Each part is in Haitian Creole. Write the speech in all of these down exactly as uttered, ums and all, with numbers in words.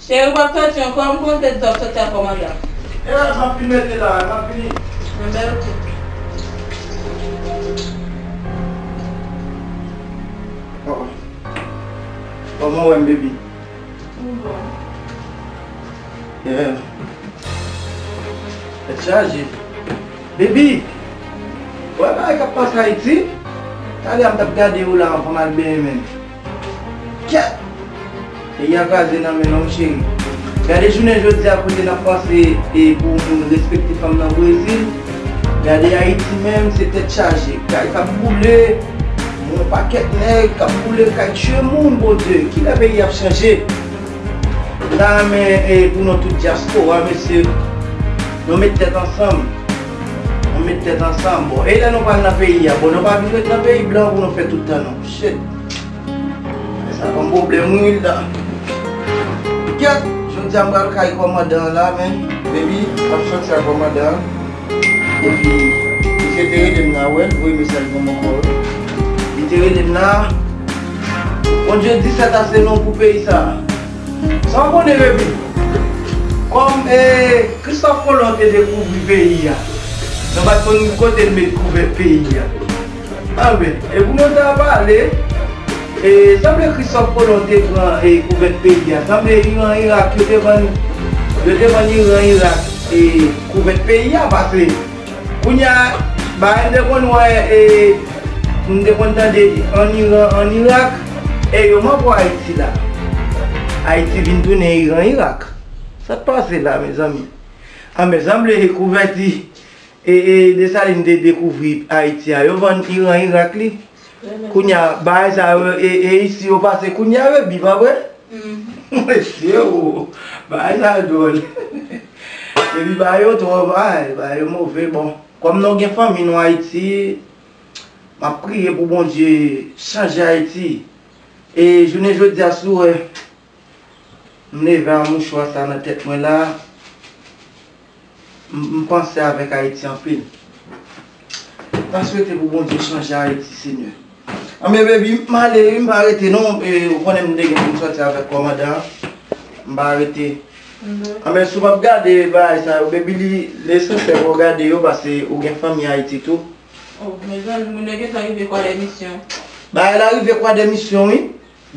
Cheri, w ap soti ankò, m konn se sa w ap soti ak kòmandan. E la, m ap fin mete la, m ap vini. Enben, oke. Oh. Kòman w wè m, baby? M bon. Yeah. Tèt chaje. Baby! Wè bagay k ap pase Ayiti? Talè a m t ap gade yo la anvan m al benyen menm. Kèt! Peyi a kraze nan men nonm cheri. Gade jounen jodi a kote n ap pase e pou moun respekte fanm nan Brezil. Gade Ayiti menm se tèt chaje. Kay k ap boule, yon pakèt nèg k ap boule kay tchwe moun, Bondye. Kilè peyi ap chanje? M ta renmen e pou nou tout dyaspora, mesye, nou met tèt ansanm. Nou met tèt ansanm. Bon, e lè nou pral nan peyi a? Bon, nou pa vin ret nan peyi blan pou nou fè tout tan nou. Shit. Sa pa yon pwoblèm, wi, la. Kèt, jodi a m pral kay kòmandan an la, men, baby, m ap soti ak kòmandan an. Epi, misye te rele m la, wè, voye mesaj ban m ankò. Li te rele m la. Bondye, disèt a se non pou peyi sa. Sa w konnen, baby? Kòm, eh, Christophe Colomb te dekouvri peyi a, nou pa t konn kote l met kouvèt peyi a. Anben, e pou nou ta pale, e, sanble Christophe Colomb te pran, e, kouvèt peyi a. Sanble Iran, Irak, yo te vann, yo te vann Iran, Irak, e, kouvèt peyi a, paske kounye a, bagay m te konn wè, e, m te konn tande ann Iran, ann Irak, e yo manko Ayiti la. Ayiti vin tounen Iran, Irak. Sa k pase la, mezanmi? Anben, sanble kouvèti, e, e, Desalin te dekouvri Ayiti a, yo vann Iran, Irak li. Kounye a, bagay sa yo, e, e isi yo pase kounye a, baby, pa vre? Mesye, o, bagay sa yo dwòl. Epi bagay yo twò, bagay, bagay yo move. Bon, kòm nou gen fanmi nou Ayiti, m ap priye pou Bondye chanje Ayiti. E jounen jodi a, si w wè, m leve a mouchwa sa nan tèt mwen la, m, m panse avèk Ayiti anpil. M ta swete pou Bondye chanje Ayiti, Senyè. Anben, baby, m ale, wi, m pa rete, non. E, ou konnen m te gen pou m sòti avèk kòmandan an. M pa rete. Anben, si w p ap gade bagay sa yo, baby, li, li esansyèl pou w gade yo, paske ou gen fanmi Ayiti tou. Oh, mezanmi, moun yo gentan rive kwa demisyon. Bagay la rive kwa demisyon, wi.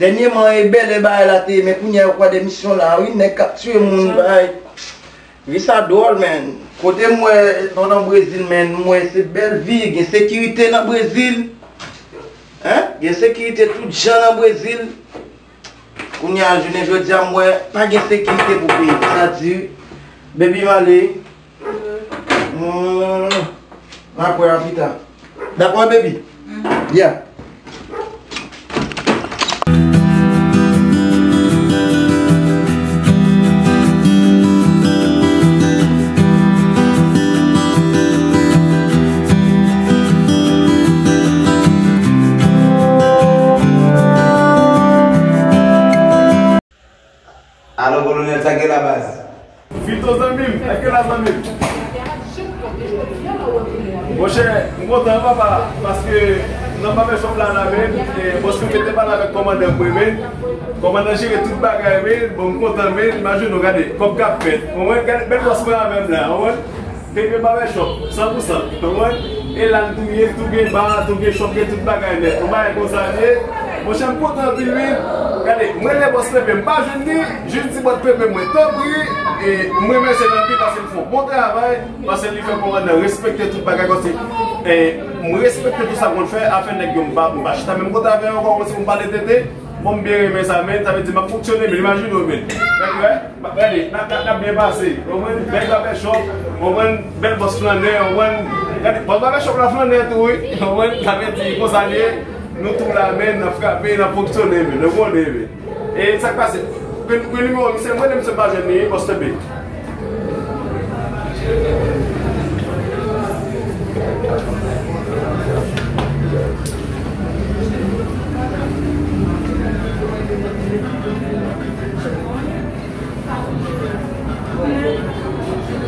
Dènyèman, e bèlè bagay la te ye, men kounye a yo kwa demisyon la, wi, nèg k ap tiye moun, bagay. Vi sa dwòl, man. Kote m wè nou nan Brezil, man, m wè se bèl vi, gen sekirite nan Brezil. Hein? Gen sekirite tout jan nan Brezil. Kounye a, jounen jodi a, m wè pa gen sekirite pou peyi. Sa di, baby, m ale. Hmm, m ap wè a pita. Dakò, baby? Yeah. Alo, Kolonèl, sa k gen la, baz? Vito, zanmi m, sa k gen la, zanmi m? Monchè, m kontan, papa, paske nan barbershop la, la, men, eh, bòs mwen te pale avèk kòmandan mwen, men, kòmandan jere tout bagay, men, bon, m kontan, men, imajine w, gade, kòb k ap fèt. Bon, mwen, gade, bèl bòs mwen avè m la, bon, mwen. Pepe Barbershop, san pou san. Konprann? E la, l tou gen, tou gen ba, tou gen shop, gen tout bagay nèt. Yon bagay konsa l ye. Monchè, m kontan anpil, wi. Gade, m rele bòs Pepe, m pa jwenn li, jis di bòs Pepe, mwen, tanpri, e m remèsye l anpil paske l fè yon bon travay, paske li fè kòmandan respekte tout bagay kòmsi. E m respekte tout sa pou l fè, afè nèg yo, m pa, m pa chita menm kote avè yo ankò, kòmsi pou m pale tete. Bon, m byen renmen sa, men, sa vle di m ap fonksyone, men imajine w, men. Gade, wè. Gade, n ap, n ap, n ap byen pase. Ou konprann? Bèl babèchòp, ou konprann? Bèl bòs flannè, ou konprann? Gade, bòs babèchòp la flannè tou, wi. Ou konprann? Sa vle di, konsa l ye, nou tou la, men, n ap frape, n ap fonksyone, men, nou konnen, men. E sa k pase? Pran, pran nimewo misye, m rele misye, m pa jwenn li, bòs T B.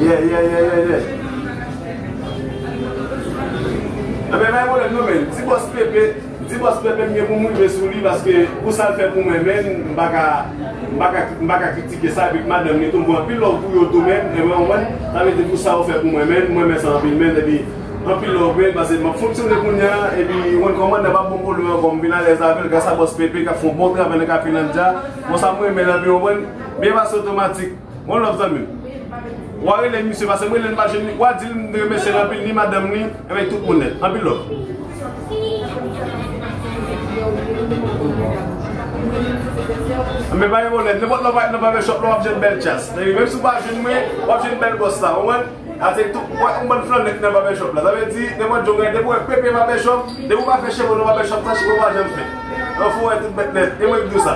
Yeah, yeah, yeah, yeah, yeah. Enben, pa gen pwoblèm non, men. Di bòs Pepe, di Si bòs Pepe m gen pou m rive sou li, paske pou sa l fè pou mwen, men m pa ka, m pa ka, m pa ka kritike sa, epi madanm li tou, m pran anpil love pou yo tou, men, e mwen, mwen, sa vle di pou sa yo fè pou mwen, men, mwen, men sa anpil, men, epi anpil love, men, paske m ap fonksyone kounye a, epi, mwen, kòmandan p ap bon pwoblèm ankò, m vin alèz avè l, gras a bòs Pepe, k ap fè yon bon travay nan Kafelandja, bon, sa mwen renmen l anpil, ou konprann, byen pase otomatik. One love, zanmi m. W a rele misye, paske m rele l, m pa jwenn li. W a di l m remèsye l anpil, ni madanm li, avèk tout moun nèt. Anpil love. Men pa gen pwoblèm, nenpòt lè w pa nan barbershop la, w ap jwenn bèl chas. Menm si w pa jwenn mwen, w ap jwenn bèl bòs la, w konprann? A se tout, w wè, yon bann flannè nan barbershop la. Sa vle di, nenpòt jan w gen, depi w wè Pepe Barbershop, depi w pa fè cheve w nan barbershop, sa cheve w pa janm fèt. Anfen, w wè tout bèt nèt, e mwen k di w sa.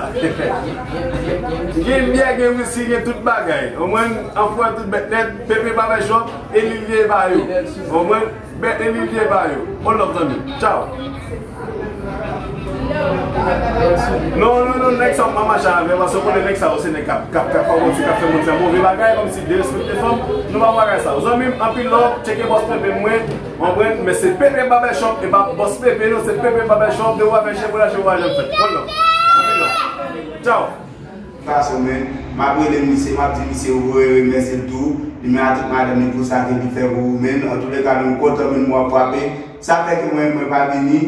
Gen byè, gen wiski, gen tout bagay. Ou konprann? Anfen, w wè tout bèt nèt, Pepe Barbershop, e li l ye pa yo. Ou konprann? Bèt e li l ye pa yo. One love, zanmi. Tchaw. Non, non, non, nèg sa yo pa mache avè, paske w konnen nèg sa yo se nèg k ap, k ap, k ap fè manti, k ap fè moun fè move bagay, kòmsi derespekte fanm, nou pa bagay sa yo. Zanmi m, anpil love, tcheke bòs Pepe mwen, w konprann, men se Pepe Barbershop, e pa bòs Pepe non, se Pepe Barbershop, depi w a fè cheve w la, cheve w a janm fèt. One love. Anpil love. Tchaw. Fason, men, m ap rele misye, m ap di misye ou voye remèsye l tou, li menm a tout madanm li pou sa ke li fè pou ou, men, antouleka, men, m kontan, men, m w ap frape. Sa fè ke mwen, mwen pa vini,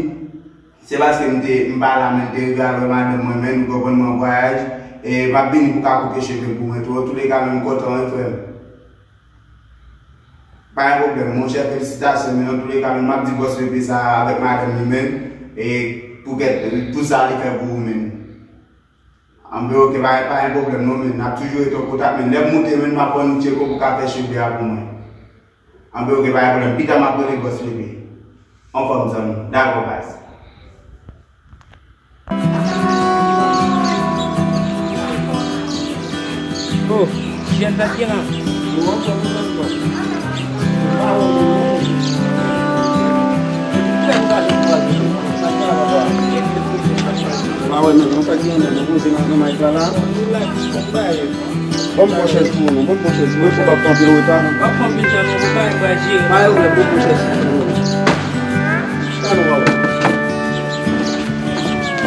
se paske m te, m pa la, men, m te rive avè madanm mwen, men, ou konprann, mwen an vwayaj, e m ap vini pou ka koupe cheve m pou mwen tou. Antouleka, men, m kontan, wi, frè m. Pa gen pwoblèm, monchè, felisitasyon, men, antouleka, men, m ap di bòs Pepe sa avèk madanm li, men, e pou kèt, pou sa li fè pou ou, men. Anben, oke, pa, pa gen pwoblèm non, men n ap toujou rete an kontak, men lè m moute, men m ap pran nou tcheko pou ka fè cheve a pou mwen. Anben, oke, pa gen pwoblèm. Pita m ap rele bòs Pepe. Anfòm, zanmi. Dakò, baz. Oh, jèn sa ki la. Pa wè menm, non, sa ki anndan, nou poze nan, nan mic la la. Ban m pran chèz pou ou, non, ban m pran chèz pou ou, fò w ap pran anpil reta, non. W ap pran anpil tan, non, pou bagay pa jere. Pa gen pwoblèm, ban m pran chèz pou ou, non. Sa nou wè.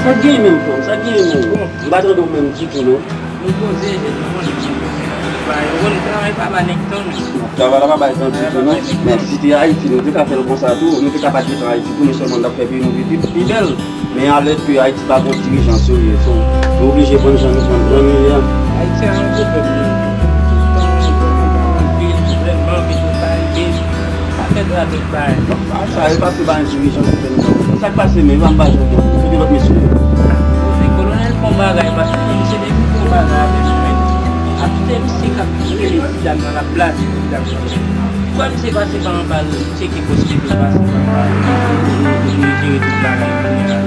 Sa gen menm, fanm, sa gen menm. M pa tande w menm ditou, non. Nou poze, jèn, nou konn, nou konn travay pa ba nèg tan, non. Travay la pa bay tan ditou, non. Men si te Ayiti, nou te ka fè l konsa tou. Nou te ka pa t rete an Ayiti tou, men sèlman n t ap fè peyi nou pi, pi, pi bèl. Men alèske Ayiti pa gon dirijan serye, so, nou oblije pran jan nou pran, pran nou ye a. Ayiti a yon pwoblèm, wi. Tout tan, anpil pwoblèm, anpil brèman, anpil brèman, anpil brèman, anpil brèman. Sa fè travèse bagay. Sa yo pase pa yon dirijan ki fè nou sa. Sa k pase menm, yo pa m pa jwenn yo. Kote lòt mesye yo? Se kolonèl fè yon bagay, paske misye depi fè yon bagay avè nou menm. Ap se misye k ap rele ti dam nan, l ap blaze ti dam nan. Kwè misye pase pa anba l, tcheke pòs li, pase pa anba l. Li jere tout bagay, kounye a,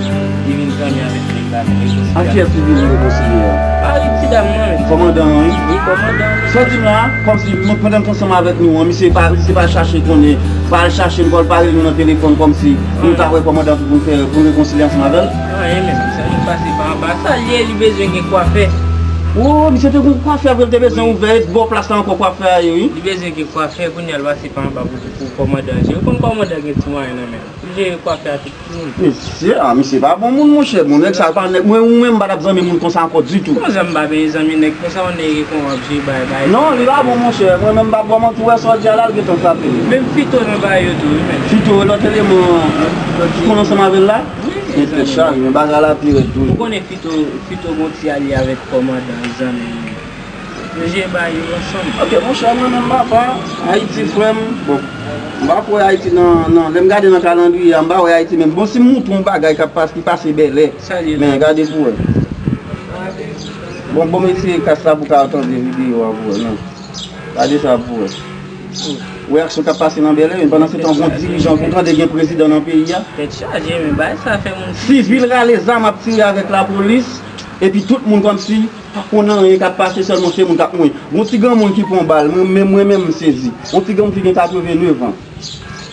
li vin zanmi avèk nèg la, nou rekonsilye. A kiyès li vin rekonsilye a? A, ti dam nan menm. Kòmandan an, wi. Wi, kòmandan an. Sa w di m la, kòmsi, pandan l t ansanm avèk nou an, misye pa, misye pa chache konnen, pa al chache nou, pa al pale nou nan telefòn, kòmsi nou ta wè kòmandan tou pou n fè, pou n rekonsilye ansanm avè l? Anyen menm, sa vin pase pa anba. Sa l ye, li bezwen gen kwafè. O, misye te gon kwafè vre, l te bezwen ouvè, bò plas la ankò kwafè a ye, wi. Li bezwen gen kwafè, kounye a l pase pa anba pou, pou kòmandan an jere. Ou konn kòmandan gen ti mwayen nan men l. Li jere kwafè a tout. Mesye, a, misye pa bon moun, monchè. Bon, nèg sa pa nèg. Mwen, ou menm, m pa t ap zanmi moun konsa ankò ditou. Kòman sa m pa vle zanmi nèg konsa, yon nèg kon w ap jere bay, bay. Non, li pa bon, monchè. Mwen menm, m pa bon, mwen tou wè sa w di a la, l gentan frape m. Menm Fito nan bay yo tou, wi, men. Fito, lòt eleman ki konn ansanm avè l la? Wi, men tèt chaje, men bagay la pi rèd tou. Ou konnen Fito, Fito gon ti alye avèk kòmandan, zanmi. Yo jere bagay yo ansanm. Ok, monchè, mwen menm, papa, Ayiti, frè m, bon, m pa kwè Ayiti nan, nan, lè m gade nan kalandriye a, m pa wè Ayiti menm. Bon, si m montre w yon bagay k ap pas-, ki pase bèlè, men gade pou wè. Bon, bon, m eseye kas la pou ka tande videyo a pou wè, men. Gade sa pou wè. Ou wè aksyon k ap pase nan bèlè, men pandan se tan, gon dirijan, ou tande gen prezidan nan peyi a. Tèt chaje, men bagay sa fè moun. Sivil rale zam ap tire avèk lapolis, epi tout moun kòmsi pa konn anyen k ap pase, sèlman se moun k ap mouri. Gon ti granmoun ki pran bal, mwen, men mwen menm m sezi. Gon ti granmoun ki gen katrevenèf an.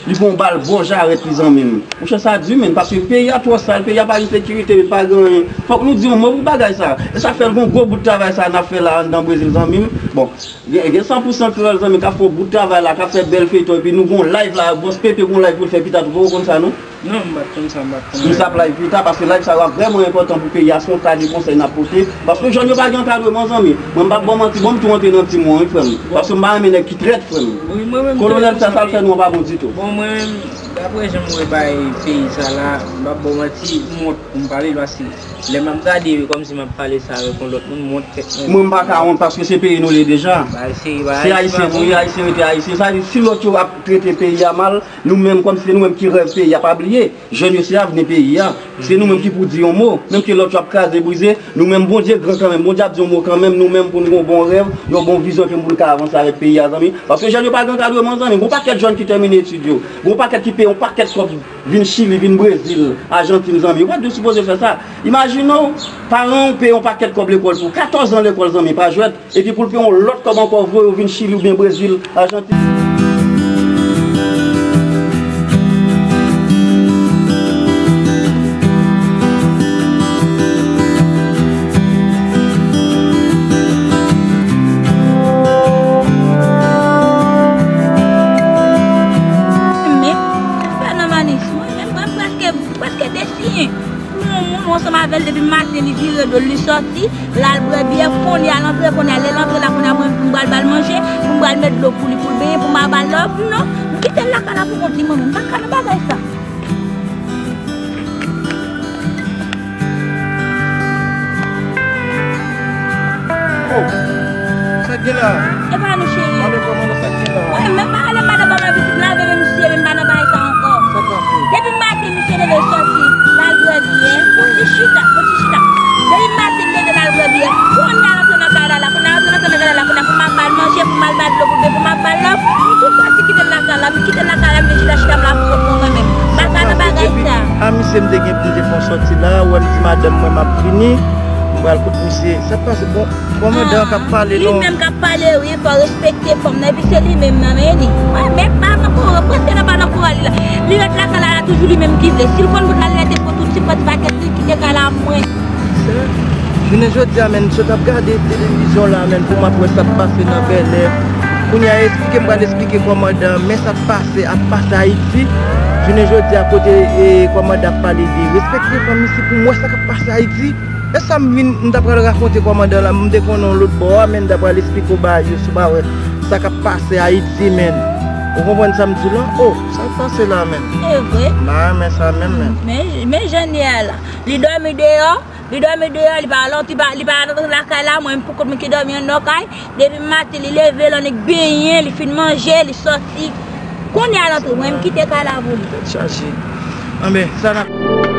Li pran bal bò jarèt li, zanmi m. Monchè, sa di, men, paske peyi a twò sal, peyi a pa gen sekirite, men pa gen anyen. Fòk nou di yon mo pou bagay sa. E sa k fè l gon gwo bout travay sa n ap fè la anndan Brezil, zanmi m. Bon, gen, gen san pou san kreyòl, zanmi, k ap fè yon bout travay la, k ap fè bèl feyton, epi nou gon live la, bòs Pepe gon live pou l fè pita tou, poko konn sa, non? Non, m pa t konn sa, m pa t konn. Nou sa ap live pita, paske live sa yo ap vrèman enpòtan pou peyi a, se yon ta de konsèy n ap pote. Paske jèn yo pa gen ankadreman, zanmi. Mwen, m p ap ba w manti, bon, m tou antre nan ti mwen, wi, frè m. Paske m pa renmen nèg ki trèt, frè m. Wi, mwen menm tou, Kolonèl, sa, sa l fè nou an pa bon ditou. Bon, mwen menm, daprè jan m wè bagay peyi sa la, m p ap ba w manti, m wont pou m pale l, paske lè m ap gade, e kòmsi m ap pale sa avèk yon lòt moun, m wont tèt mwen. Mwen, m pa ka wont, paske se peyi nou ye deja. Bagay serye, bagay serye. Se Ayisyen nou ye, Ayisyen rete Ayisyen. Sa vle di, si lòt yo ap trete peyi a mal, nou menm, kòmsi se nou menm ki rèv peyi a, pa bliye. Jèn yo se avni peyi a. Se nou menm ki pou di yon mo. Menm ke lòt yo ap kraze, brize, nou menm Bondye gran kanmenm. Bondye ap di yon mo kanmenm, nou menm pou nou gen yon bon rèv, yon bon vizyon ke nou pou nou ka avanse avèk peyi a, zanmi. Paske jèn yo pa gen ankadreman, zanmi. Gon pakèt jèn ki tèmine etid yo. Gon pakèt ki peye yon pakèt kòb vin Chili, vin Brezil, Ajantin, zanmi. Ou pa t dwe sipoze fè sa. Imajine w, paran w peye yon pakèt kòb lekòl pou katòz an lekòl, zanmi, pa jwèt. Epi pou l peye yon lòt kòb ankò, voye w vin Chili oubyen Brezil, Ajantin. Men, fè nan manis, mwen menm, mwen prèske, prèske desiyen. Pou yon moun, ou ansanm avè l depi maten, li vire do l, li sòti, l al bwè byè, kounye a l antre, kounye a lè l antre la, kounye a mwen, m pral ba l manje, pou m pral met dlo pou li, pou l benyen, pou m al ba l love, non, m kite l lakay la pou kont li, mwen menm, m pa ka nan bagay sa. Oh, sa k gen la? E pa nou, cheri. Mande kòmandan sa k gen la. Wi, men pa ale madan ba mwen pitit lave men misye, men m pa nan bagay sa ankò. Sa k pase? Depi maten, misye leve sòti, l al bwè byè, pou ti chita, pou ti chita. Depi maten, l leve, l al bwè byè. Kounye a, l antre nan kay la, la, kounye a, l antre nan kay la, la, kounye a, pou m al ba l manje, pou m al ba l dlo, pou l byen, pou m al ba l love. M tou sòti kite l lakay la, m kite l lakay la, m vin chita, chita m la pou kont mwen menm. M pa ka nan bagay sa. A, misye, m te gen pou m te fè yon sòti la, wè m di madanm mwen m ap vini, m pral kote misye. Sa k pase? Bon, kòmandan an k ap pale non. Li menm k ap pale, wi, fò w respekte fanm nan, epi se li menm nan, men li. Mwen menm pa nan kouran, prèske nan pa nan kouran li la. Li ret lakay la, la toujou li menm ki vle. Si l konn bout la, li rete pou tout ti pati pakèt li, kite kay la mwen. Jounen jodi a, menn, sot ap gade televizyon la, menn, pou m ap wè sa k pase nan Bèlè. Kounye a, eksplike, m pral eksplike kòmandan, men sa k pase, ap pase Ayiti. Jounen jodi a, kote, e, kòmandan ap pale de respekte fanm isi, pou m wè sa k ap pase Ayiti. E sa m vin, m ta pral rakonte kòmandan la, m te konnen w lòt bò a, men m ta pral eksplike w bagay yo, si w pa wè sa k ap pase Ayiti, menn. Ou konprann sa m di w la? O, sa k pase la, menn? E vre. M pa renmen sa menm, menn. Men, men jan l ye a la. Li dòmi deyò, li dòmi deyò, li pa al, li pa, li pa al antre lakay la, mwen menm pou kont mwen ki dòmi anndan kay. Depi maten, li leve, l annik benyen, li fin manje, li sòti. Kounye a l antre, mwen menm kite kay la pou li. Tèt chaje. Anben, sa n ap